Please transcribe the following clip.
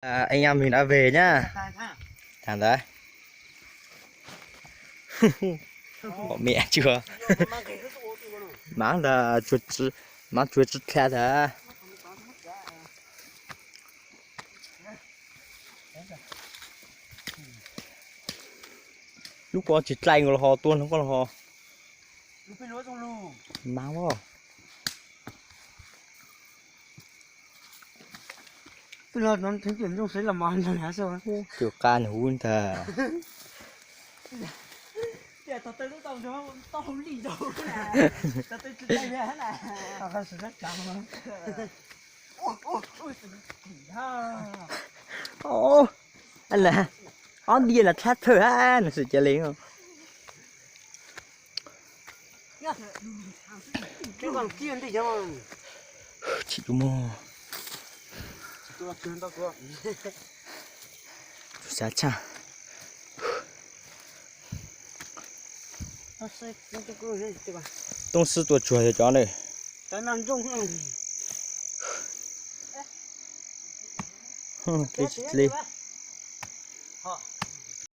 Anh em mình đã về nhá. Thằng đấy. Bỏ mẹ chưa? Má ntag, má tsuav tsi dlha ntag. Lub ko tsis dlai nkaus los ho, tuaj hnub ko los ho. Mas tus qa nws huv ntag. Ob diav los thab thawj hab nws xwm ca le. Chim tus mog. Xav tshaj. Toob sib tua tsuag yog cov ne. Tsis dle.